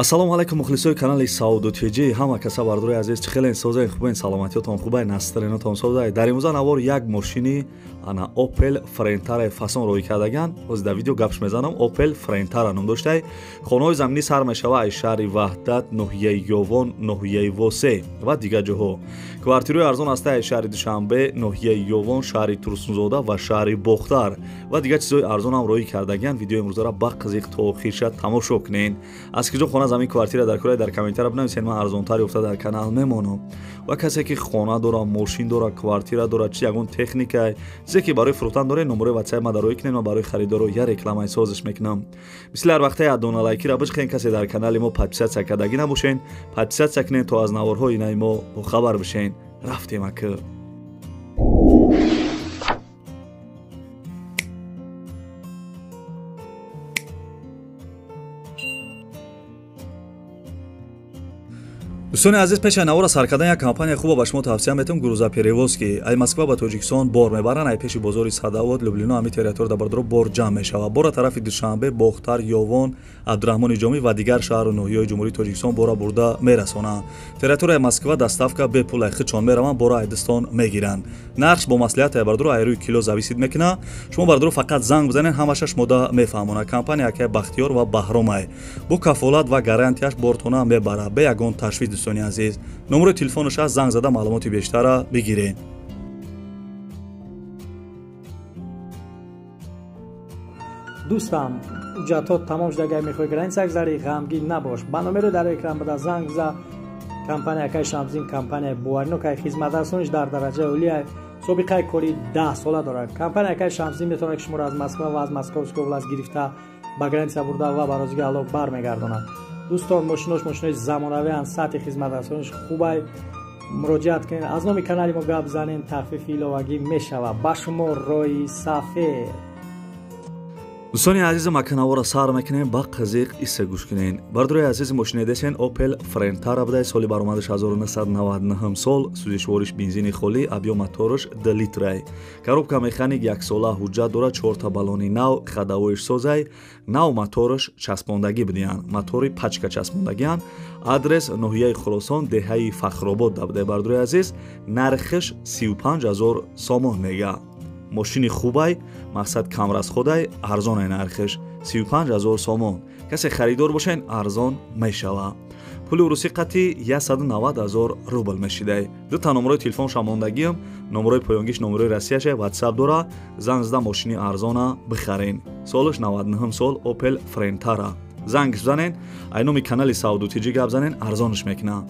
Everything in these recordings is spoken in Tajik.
Ассалому алайкум мухлисои канали Сауду ТЖ. Ҳама каса бардорои азиз, чӣ хелен созаен, хубен, саломатиётон хубай, настроениятон созай. Дар имрӯза навор як мошини ана Opel Frontera фасон рӯй кардаган. Ҳозир дар видео гапш мезанам. Opel Frontera ном доштай. Хонаҳои заминӣ сар мешава аз шаҳри Ваҳдат, ноҳияи Ёвон, ноҳияи Восе ва дигар ҷоҳо. Квартираҳои арзон ҳастанд аз шаҳри Душанбе, ноҳияи Ёвон, шаҳри Турсунзода ва шаҳри Бохтар ва дигар чизҳои арзон ҳам рӯй кардаган. Видеои имрӯзаро ба қизиқ то охирша тамошо кунед. Аз киҷо хона замин квартира дар кура дар комментария бинависед, ман арзонтар ёфта дар канал мемонам. Ва касе ки хона дора, мошин дора, квартира дора, чи ягон техника, чизе ки барои фурӯхтан доред, номерои WhatsApp ма дар рӯй кунед, ман барои харидоро я рекламаи созиш мекунам. Мисли ҳар вақте адона лайкира бичхен, касе дар канали мо подписаться кардагӣ набошен, подписаться кунед то аз наворҳои наи мо бохабар бишен. Рафтем ака. Дӯстони азиз, пеши навора сар кардан як компания хуба ба шумо тавсия метавам, грузоперевозки. Ай Москва ба Тоҷикистон бор мебаранд, ай пеши бозори Садавод, Люблино, ҳами территория дар бардоро бор ҷамъ мешавад. Бора тарафи Душанбе, Бохтар, Ёвон, Абдураҳмони Ҷомӣ ва дигар шаҳру ноҳияҳои Ҷумҳурии Тоҷикистон бора бурда мерасонанд. Территорияи Москва доставка бепул, ай худшон мераванд, бора ай дастон мегиранд. Нархш бо маслиҳат ай бардоро ай рӯи кило зависит мекунад. Шумо бардоро фақат занг бизанед, ҳамаша шумода мефаҳмонад. Компания акай Бахтиёр ва Баҳромай бо кафолат ва гарантияш бортона мебарад, бе ягон ташвиш. Дӯстони азиз, номерои телефонаш аст, занг зада маълумоти бештара бигиред. Дӯстам, ҳуҷҷатҳо тамом шуда, агар мехоҳӣ граница гузарӣ, ғамгин набош. Ба номеро дар экран буда занг за. Компания акай Шамсиддин компания боваринокай, хизматрасониш дар дараҷаи олия, собиқаи кори 10 сола дорад. Компания акай Шамсиддин метавонад ки шуморо аз Москва ва аз Московской област гирифта ба граница бурда ва ба розиги Аллоҳ бармегардонад. Дӯстон, мошинош мошинои замонавианд, сатҳи хизматрасониш хубай. Муроҷиат кунед, аз номи канали мо гап занед, тахфифи иловагӣ мешавад. Ба шумо роҳи сафед. Дӯстони азизам, ака навора сар мекунем, ба қизиқ исса гӯш кунед. Бардорои азизи, мошинаи десен Opel Frontera буда, соли баромадаш 1999 сол, сӯзишвориш бензини холӣ, объём мотораш 2 литрай. Коробка механик яксола, ҳуҷҷат дорад, 4 баллони нав, хадавоиш созай, нав мотораш часпондагӣ будиянд, мотори пачка часпондагианд. Адрес ноҳияи Хуросон, деҳаи Фахробод буда. Бардорои азиз, нархиш 35 000 сомон мега. Мошини хубай, мақсад камрасходай, арзонай нархиш 35 000 сомон. Касе харидор бошен, арзон мешава. Пули урусӣ қатъи 190 000 рубл мешидай. Дута номерои телефонша мондагиам, номерои поёнгиш номерои Россияша, WhatsApp дора, занг зада мошини арзона бихарен. Солаш 99 сол, Opel Frontera. Зангш бизанен, ай номи канали Сауду ТЖ гап занен, арзонш мекунад.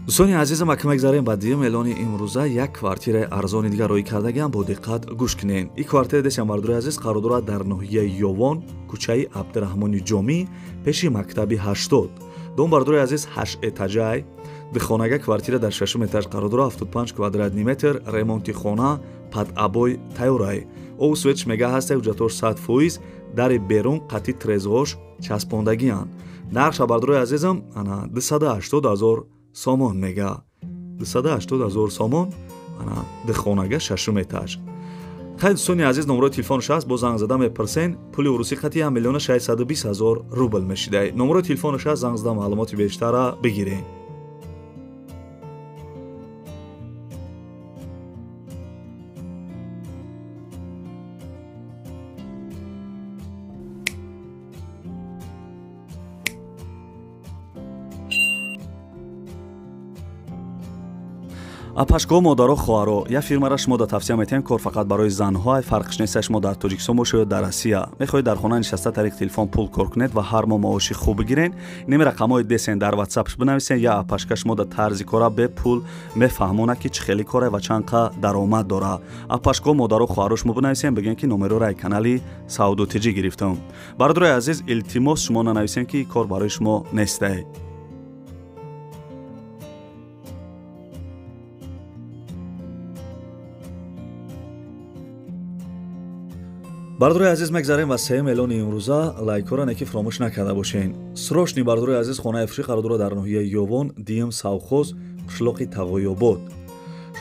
Дӯстони азизам, ака мегзарем ба дуюм эълони имрӯза. Як квартираи арзони дигар рӯй кардагиам, бо диққат гӯш кунед. Ин квартира десям бардорои азиз қарор дорад дар ноҳияи Ёвон, кӯчаи Абдураҳмони Ҷомӣ, пеши мактаби 80. Дом бардорои азиз 8 этажай, духонага квартира дар 6 этаж қарор дорад, 75 квадратный метр, ремонти хона под обой тайёрай. Обу светш мега ҳастай, ҳуҷҷатҳош 100%, дари берун қатъи трезош часпондагианд. Нархша бардорои азизам ана 280 000 сомон мега. 280 000 сомон, ана духонага 6 этаж. Хай дӯстони азиз, номерои телефонаш аст, бо занг зада мепурсен. Пули урусӣ қатъи 1 620 000 рубл мешидай. Номерои телефонаш аст, занг зада маълумоти бештара бигиред. Апашко, модаро, хоҳаро, як фирмаро шумо да тавсия метиҳем, кор фақат барои занҳо, фарқш нест шумо дар Тоҷикистон бошед ё дар Россия. Мехоҳед дар хона нишаста тариқи телефон пул кор кунед ва ҳар моҳ маоши хуб бигиред, инами рақамҳои десен дар WhatsApp бинависен, я апашка шумо да тарзи кора бепул мефаҳмонад ки чӣ хели кора ва чанд қа даромад дора. Апашко, модаро, хоҳаро шумо бинависен, бигӯен ки номероро ай канали Сауду ТЖ гирифтам. Бародарои азиз, илтимос шумо нанависен ки кор барои шумо нестай. Бардорои азиз, мегзарем ва сеюм эълони имрӯза. Лайкҳоро неки фаромӯш накарда бошен. Срочный бардорои азиз, хонаи фурӯшӣ қарор дорад дар ноҳияи Ёвон, Диюм совхоз, қишлоқи Тағоёбод.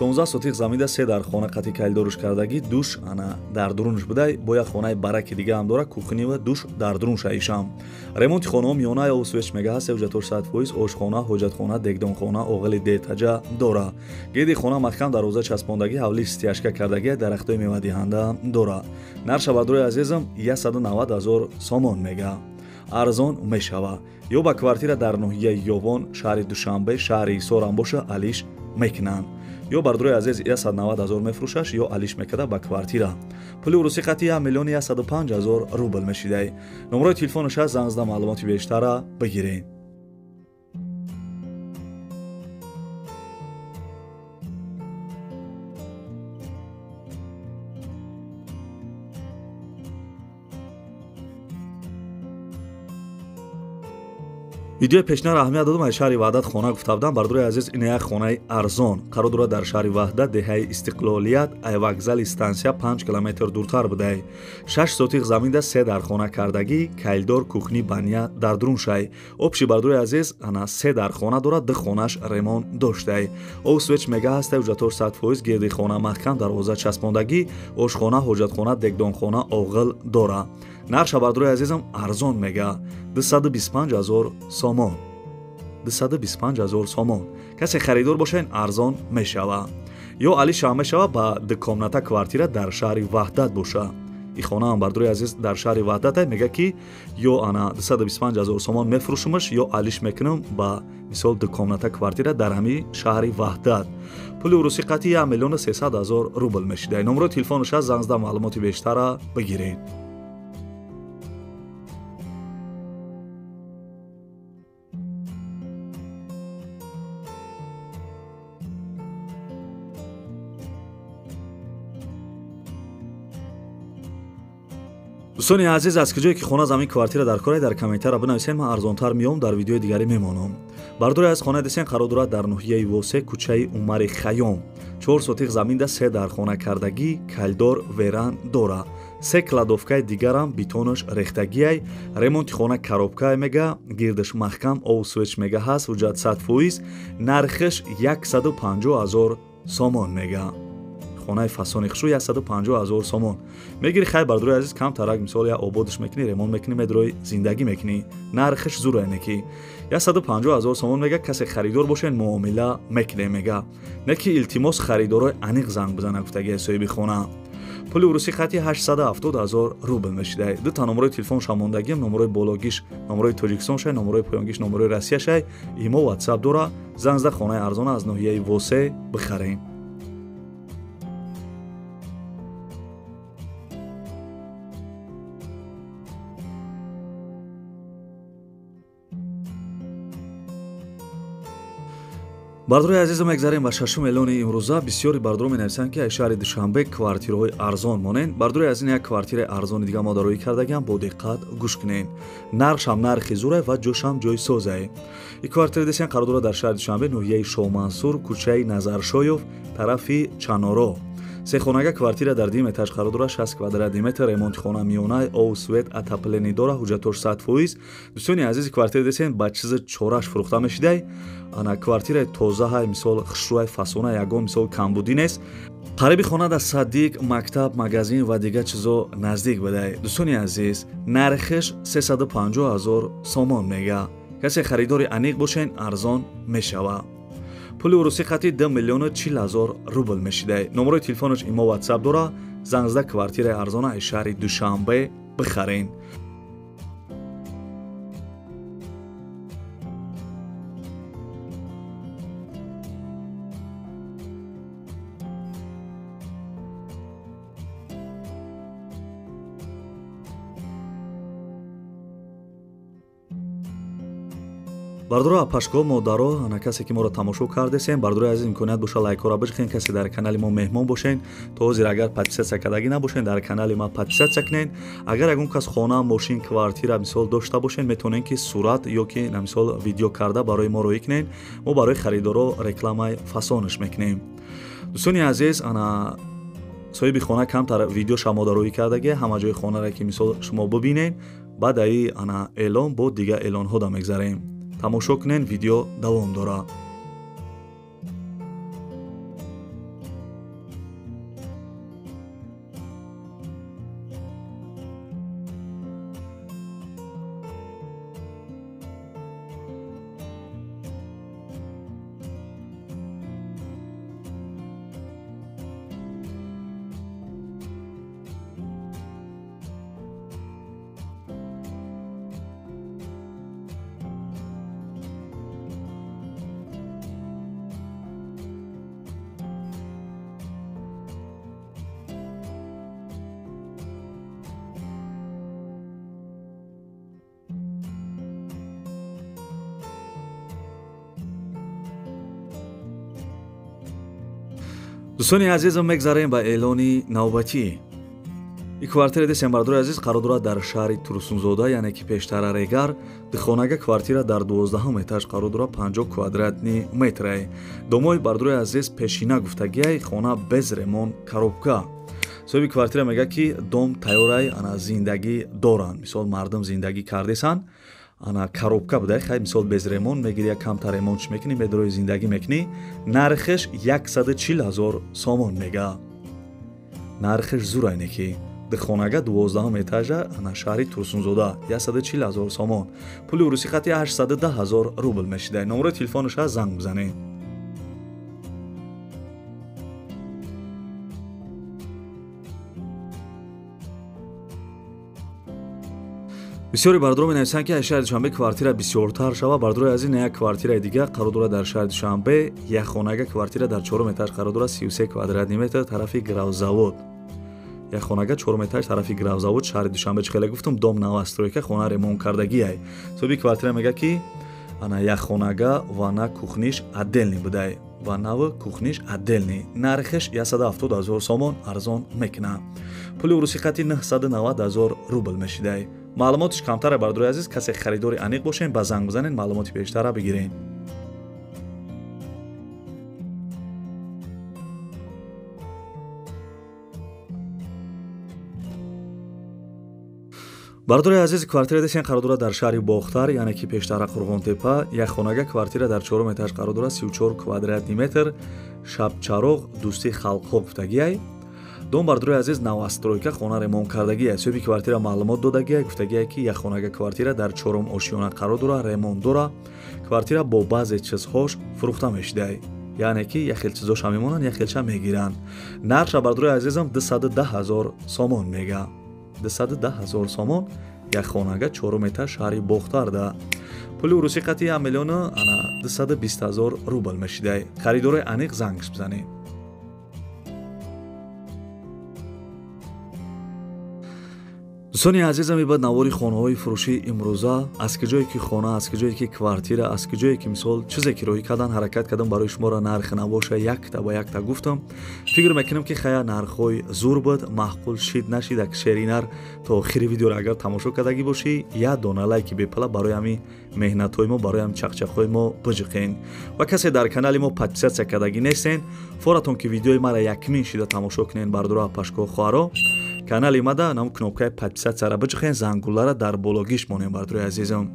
16 сотих замида се дар хона қати калидоруш кардагӣ, душ ана дар дурунш будай, бо як хонаи бараки дига ҳам дора, кухни ва душ дар дурун шаишам. Ремонти хонаҳо миёна ё свеч мега ҳаст, 100%, ошхона, ҳоҷатхона, дегдонхона, оғили детаҷа дора. Гирди хона маҳкам дарвоза часпондагӣ, ҳавли стяжка кардагӣ, дарахтои мевадиҳанда дора. Нарша бардорои азизам 190 000 сомон мега. Арзон мешава. Ё ба квартира дар ноҳияи Ёвон, шаҳри Душанбе, шаҳри Ҳисор ҳам боша алиш мекунанд. Ё бардорои азиз 190 000 мефурӯшаш, ё алиш мекарда ба квартира. Пули урусӣ қати 1 105 000 рубл мешидай. Номерои телефонаш ҳаст, занг зада маълумоти бештара бигиред. Видеои пешнара аҳамият додам, аз шаҳри Ваҳдат хона гуфта будам. Бардорои азиз, ин як хонаи арзон қарор дорад дар шаҳри Ваҳдат, деҳаи Истиқлолият, ай вокзали стансия 5 километр дуртар будай. 6 сотих заминда се дар хона кардагӣ, калидор, кухни, баня дар дурун шай. Обши бардорои азиз ана се дар хона дорад, ду хонаш ремонт доштай. Об свеч мега ҳастай, ҳуҷҷатҳош 100%, гирди хона маҳкам, дарвоза часпондагӣ, ошхона, ҳоҷатхона, дегдонхона, оғил дора. Нарша бардорои азизам арзон мега 225 000 сомон. 225 000 сомон. Касе харидор бошен арзон мешава. Ё алиша мешава ба ду комната квартира дар шаҳри Ваҳдат боша. И хона ҳам бардорои азиз дар шаҳри Ваҳдат мега ки ё ана 225 000 сомон мефурӯшумаш, ё алиш мекунам ба мисол ду комната квартира дар ҳамин шаҳри Ваҳдат. Пули урусӣ қати 1 300 000 рубл мешида. Номерои телефонаш ҳаст, занг зада маълумоти бештара бигиред. Дӯстони азиз, аз куҷое ки хона, замин, квартира дар кора, дар комментария бинависед, ман арзонтар меом, дар видеои дигарӣ мемонам. Бардори аз хона десен қарор дорад дар ноҳияи Восе, кӯчаи Умари Хайём. 4 сотих заминда се дар хона кардагӣ, калидор, веран дора. Се кладовкаи дигарам бетонаш рехтагиай, ремонти хона коробкае мега, гирдаш маҳкам, об свеч мега ҳаст, ҳуҷҷат 100%, нархаш 150 000 сомон мега. Хонаи фасони хушу 150 000 сомон мегири. Хай бардорои азиз, камтарак мисол я ободш мекунӣ, ремонт мекунӣ, медрои зиндагӣ мекунӣ, нархаш зура неки 150 000 сомон мега. Касе харидор бошен муомила мекунем мега. Не ки илтимос харидорои аниқ занг бизана гуфтагии соҳиби хона. Пули урусӣ хати 870 000 рубл мешидай. Ду та номерои телефон шамондагиам, номерои бологиш номерои Тоҷикистон шай, номерои поёнгиш номерои Россия шай. Имо WhatsApp дора, занг зада хонаи арзона аз ноҳияи Восе бихарем. Бардорои азизам, мегзарем ба шашум эълони имрӯза. Бисёри бардоро менависанд, ки аз шаҳри Душанбе квартираҳои арзон монед. Бардорои азиз, як квартираи арзони дига мо дароӣ кардагиам, бо диққат гӯш кунед. Нархшам нархи зурай ва ҷошам ҷои созай. И квартира десен қарор дорад дар шаҳри Душанбе, ноҳияи Шоҳмансур, кӯчаи Назаршоев, тарафи Чаноро. Сехонага квартира дар дим этаж қарор дорад, 60 квадратный метр, ремонти хона миёна, об свет, отопление дора, ҳуҷҷатҳош 100%. Дӯстони азиз, квартира десен ба чизи чораш фурӯхта мешидай. Ана квартираи тозаҳай, мисол хушрӯай, фасона, ягон мисол камбудӣ нест. Қариби хона дар садик, мактаб, магазин ва дигар чизо наздик будай. Дӯстони азиз, нархиш 350 000 сомон мега. Касе харидори аниқ бошен, арзон мешава. Пули урусӣ қати 2 040 000 рубл мешидай. Номерои телефонаш имо WhatsApp дора, занг зада квартираи арзона аз шаҳри Душанбе бихарен. Бардоро апашко, модаро, ана касе ки моро тамошо кардесен, бардорои азиз, имконият боша лайкҳоро бижихен. Касе дар канали мо меҳмон бошен, то ҳозир агар подписатсия кардагӣ набошен, дар канали ма подписатсия кунен. Агар ягон кас хона, мошин, квартира мисол дошта бошен, метавонен ки сурат ё ки мисол видео карда барои мо роӣ кунен. Мо барои харидоро рекламаи фасонаш мекунем. Дӯстони азиз, ана соҳиби хона камтар видео шамо дароӣ кардагӣ, ҳама ҷои хонаро ки мисол шумо бибинен, баъд аи ана эълон бо дигар эълонҳо да мегзарем. Тамошо кунен, видео давом дорад. Дӯстони азизам, мегзарем ба эълони навбатӣ. И квартира десем, бардори азиз, қарор дорад дар шаҳри Турсунзода, яъне ки пештара Регар. Духонага квартира дар 12 этаж қарор дорад, 50 квадратни метрае. Домои, бардори азиз, пешина гуфтагиай, хона без ремонт, коробка. Соҳиби квартира мегӯяд, ки дом тайёрай, ана зиндагӣ доранд, мисол мардум зиндагӣ кардесанд, ана коробка будай, хай мисол без ремонт мегири, як камтар ремонтш мекунӣ, медрои зиндагӣ мекунӣ. Нархеш 140 000 сомон мега. Нархеш зурай неки. Духонага 12 этажа, ана шаҳри Турсунзода, 140 000 сомон. Пули урусӣ хати 810 000 рубл мешидай. Номерои телефонаш занг бизанед. Бисёри бардорон менависанд, ки аз шаҳри Душанбе квартира бисёртар шава. Бардорои азиз, як квартираи дига қарор дорад дар шаҳри Душанбе, як хонага квартира дар 4 этаж қарор дорад, 33 квадратни метр, тарафи Гравзавод. Як хонага 4 этаж, тарафи Гравзавод, шаҳри Душанбе. Чӣ хеле гуфтум, дом новостройка, хона ремонт кардагиай. Соҳиби квартира мегӯяд, ки ана як хонага ванна кухниш отдельный будай, ваннаву кухниш отдельный. Нархеш 170 000 сомон, арзон мекунад. Пули урусӣ қати 990 000 рубл мешидай. Маълумотиш камтаре, бардори азиз, касе харидори аниқ бошен, ба занг бизанед, маълумоти бештара бигиред. Бардори азиз, квартира десен қарор дорад дар шаҳри Бохтар, яъне ки пештара Қурғонтепа. Як хонага квартира дар 4 этаж қарор дорад, 34 квадратни метр, шабчароғ, дӯстии халқҳо гуфтагиай. Дом, бардори азиз, новостройка, хона ремонт кардагиай. Соҳиби квартира маълумот додагиай, гуфтагиай, ки як хонага квартира дар 4 ошёна қарор дорад, ремонт дорад. Квартира бо баъзе чизҳош фурӯхта мешидай, яъне ки як хел чизоша мемонанд, як хелша мегиранд. Нархша, бардори азизам, 210 000 сомон мега. 210 000 сомон, як хонага 4 этаж, шаҳри Бохтарда. Пули урусӣ қати 1 миллиону ана 220 000 рубл мешидай. Харидорои аниқ зангш бизанед. Дӯстони азизам, ибад навори хонаҳои фурӯшии имрӯза. Аз киҷое ки хона, аз киҷое ки квартира, аз киҷое ки мисол чизе ки роҳӣ кардан, ҳаракат кардам барои шуморо нарх набоша, якта ба якта гуфтам. Фикр мекунам, ки хая нархҳои зур буд, маъқул шид нашид. Ак шеринар то охири видеоро агар тамошо кардагӣ бошӣ, як дона лайки бепала барои ҳамин меҳнатҳои мо, барои ҳамин чақчақҳои мо биҷиқен. Ва касе дар канали мо подписатсия кардагӣ нестен, форатон ки видеои мара якмин шида тамошо кунен, бардоро, апашко, хоҳаро, канали мада нам кнопкаи подписатсияра биҷиқен, зангулара дар бологиш монем, бардорои азизам.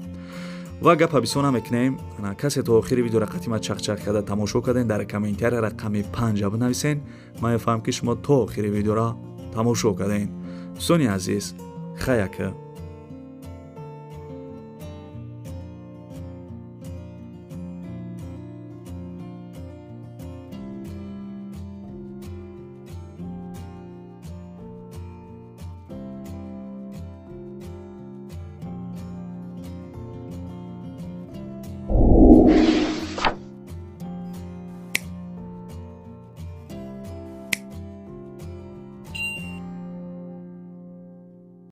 Ва гапа бисёр намекунем. Касе то охири видеоро қатима чақчақ карда тамошо карден, дар комментария рақами 5 бинависен. Ман мефаҳмам, ки шумо то охири видеоро тамошо карден. Дӯстони азиз, хаяка.